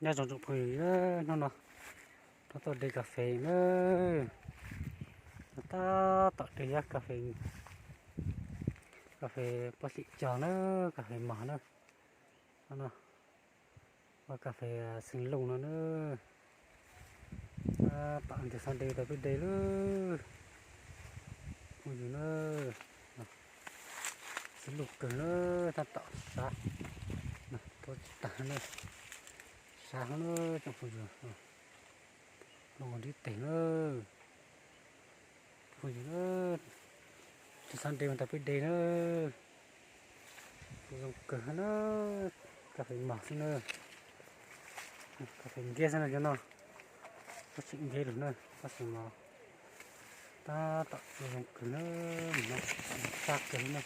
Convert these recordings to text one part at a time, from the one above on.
Nyob zoo tsoom phooj ywg, hnub no rov tuaj de kas fes na. Tab tom de yog kas fes, kas fes pob xim cog na, kas fes mos na. Ua kas fes xeev looj no na. Tab tom ntiav xav de tas peb de lawm. Phooj ywg na, xeev looj kawg na, tab tom sab, tuaj tsis tag na. Sab heev na tsoom phooj ywg, looj nrib teg na. Phooj ywg na, ntiav xav de tas peb de na. Txus zoo kawg na, kas fes mos xwb na. Kas fes nkeb xwb na cov no, tsis nkeb lawm na, tab sis mas tab tom txus zoo kawg na, sab kawg na,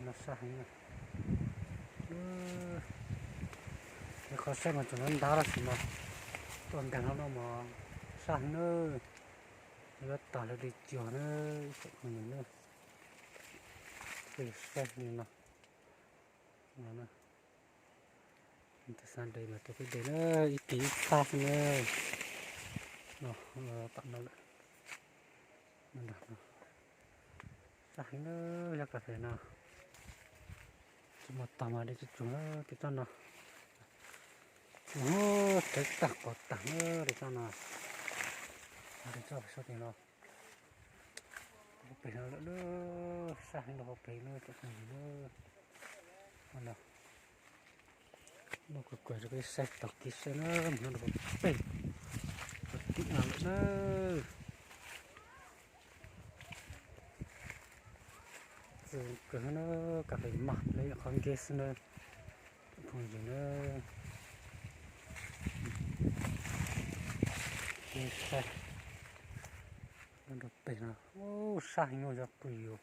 no sab heev na. Yog qhov saib mas tseem ntab ntab tab sis mas tuaj nkaag no no mas sab heev na. Yuav tag lawv li cuag na, ib tsoom phooj ywg na. Peb saib li no, no na. Ntiav xav de mas rau peb de na, ib kis ib txhab xwb na. No, tom no lawm. Sab heev na, yog kas fes no tsis muaj tog mas de tsuj tsuag na, peb tsob no. Ub, tawv tag qos tag na, de tsob no. De tsob pem sab tid no. Rau pem no lawm na, sab heev rau pem na tsoom phooj ywg na. Muaj kawg kawg rau peb saib tau kev saib na, mus no rau pem, rau tim no lawm na. Txus kawg na, kas fes mos lawv qhov nkeb xwb na, tsoom phooj ywg na. Saib rau pem no, ub, sab heev no cov phooj ywg.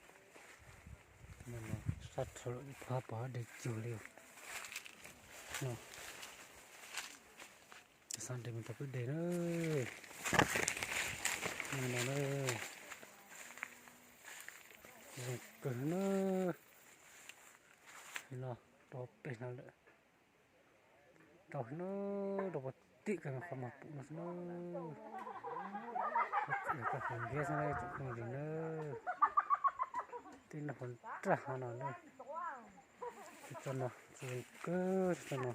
Sab rau lawm, pov pov de cuag li. Ntiav xav de mus tas peb de na. No na, zoo kawg na. No rau pem no lawm. Rau no, rau puag tim kawg qhov mos pum no xwb na. Kas fes nkeb xwb na tsoom phooj ywg na. Tib no qhov nrag no na. Tsob no txus zoo kawg tsob no.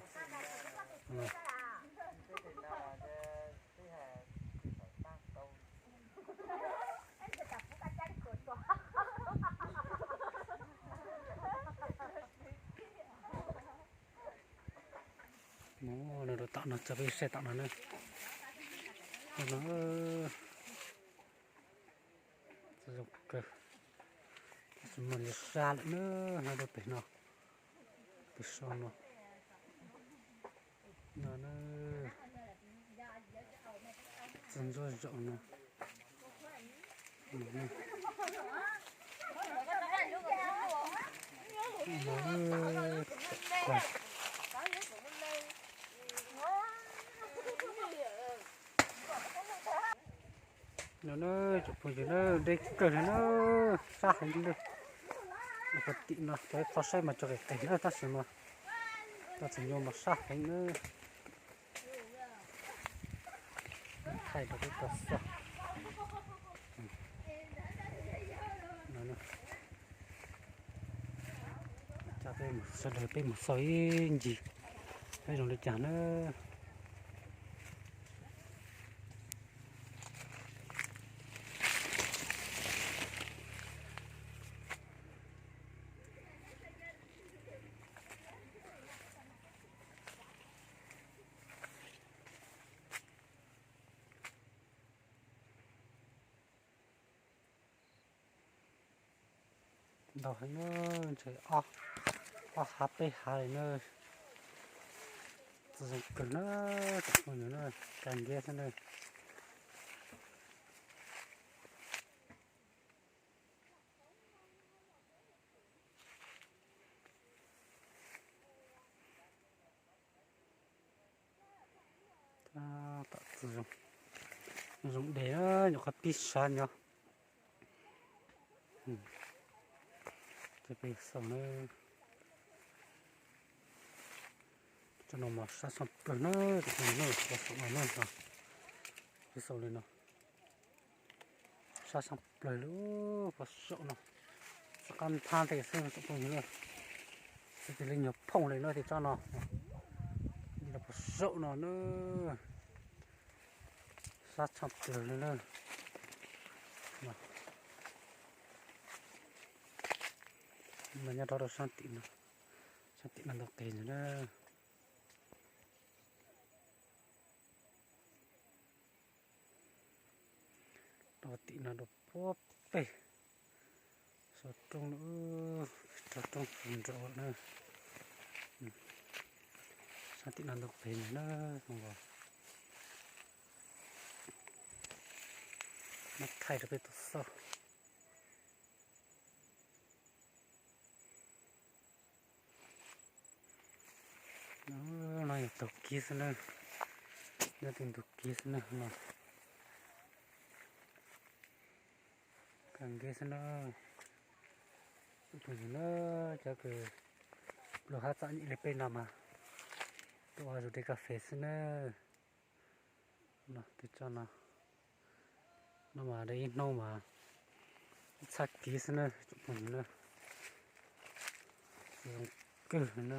No rau tom no tso peb saib tom no na. Tom no txus zoo kawg, tab sis mas nws sab lawm na, no rau pem no, pem so no. No na, txus ntsuab zaum no. No na, tsoom phooj ywg na, deb kawg li na, sab heev li. Rau puag tim no cov txoj saib mas tso qis qis na tab sis mas txoj txiv nyuj mas sab heev na. Thaij rau peb tau xauj. Coj peb mus sawv daws peb mus xauj ib ncig peb zoo li cas na. Ntau heev na, ntshe ob hav peb hav li na. Txus zoo kawg na, tsoom phooj ywg na, kab ntiab xwb na. Tom txus zoo, zoo de na, nyuam qhuav pib sab nyob. Ces peb xauj na, Tsob no mas sab tshaj plaws na, tus phooj ywg na, pov saum no na, pov saum li no. Sab tshaj plaws li, pov saum no. Txoj qab nthab ntej xwb tsoom phooj ywg na. Xwb tias li nyuag phooj li no tias tsob no. Li no pov saum no na. Sab tshaj plaws li na. Mas nyob rau sab tim no, sab tim no ntau qis ntag na. Rau tim no rau puag pem saum roob, rau roob puag nraud na. Sab tim no ntau qis ntag na. Muab thaij rau peb tau xauj. No yog taug kev xwb na, nyob tim ntug kev xwb na no. Kawg nkev xwb na. Tus phooj ywg na, cov kws lug hab txom nyem li peb no mas tuaj ua zug de kas fes xwb na. No, tus tsob no, no mas de ib hnub mas ib txhab kev xwb na tsoom phooj ywg na. Zoo kawg na,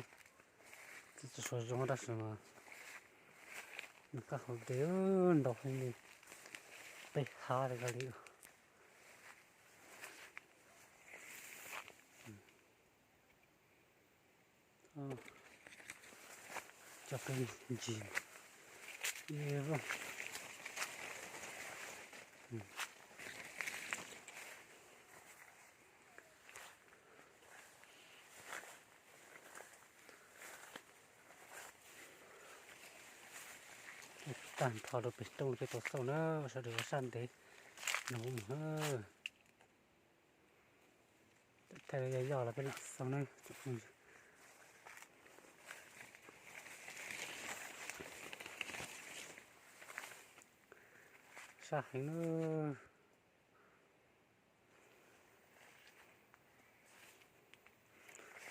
tsis tshua zoo tab sis mas nws qab hau de ntau heev li, peb hab li ko li. Cov peb ntsis ib vooj. Tag nrho rau pem roob peb tau xauj na, ua sawv daws ua sab ntev no mus na. Thaij yog yog los peb lam xauj na. Sab heev na.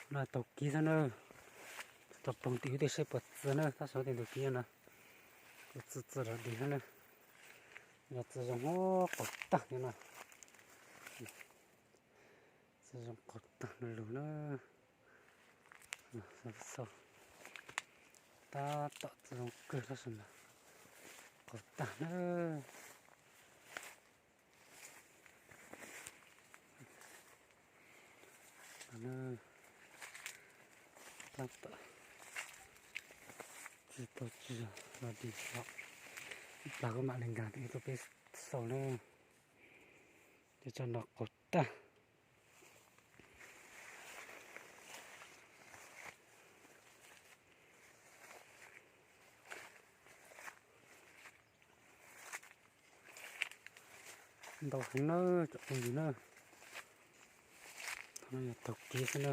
No taug kev xwb na, tau ploog tim ub tej seb puas txi na, tab sis tim ntug kev no kuj txi txi los dig xwb na. Yog txi zoo qaug tag li no, txi zoo qaug tag lug na. Tab tom txi zoo kawg tab sis mas qaug tag na. Tab tom txi tau tsi los dig los, ib plag kuj mam li nkaag rau peb xauj na. Ces tsob no qaug tag. Ntau heev na tsoom phooj ywg na. Qhov no yog taug kev xwb na.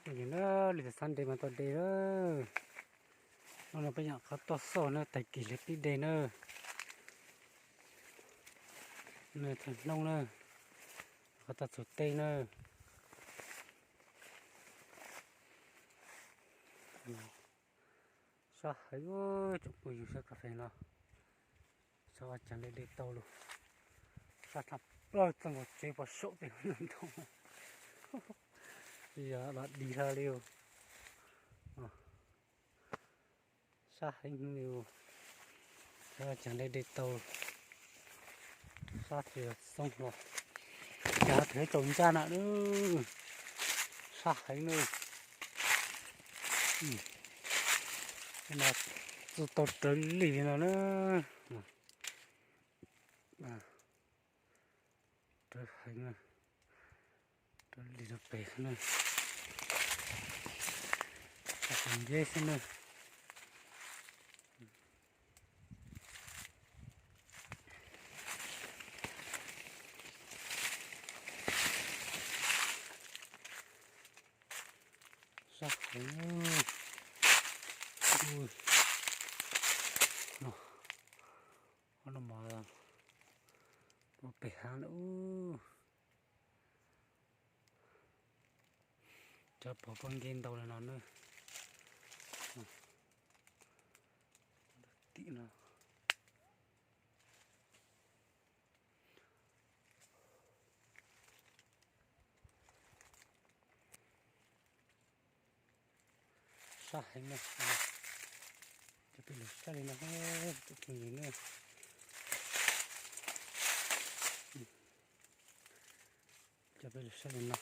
Phooj ywg na, li txhab ntev mas tau de lawm. Hnub no peb yam qhov tuaj xauj na, tag kis li pib de na. No thaum hnub na, qhov tuaj txug teb na. Sab heev tsoom phooj ywg, sab kas fes no, sab ua caag le de tau lug. Sab thaaj plawg txog nkaus tsev pov saum tej ntoo, yog los dig hlo li. Sab heev li, sab ua caag le de tau. Sab tsis xoob hlo, caag tsis tau ntsaj na. Sab heev na. No txi tau rawv lig li no na. Rawv heev na, rawv lig rau pem xwb na. Txog pem nceb xwb na. Sab heev. Ui, no, Ua pem hav lawm ub. Cov pom kua nce ntau li no na. Tim no. Sab heev na. Cov peb lug sab li no, tus phooj ywg na. Cov peb lug sab li no.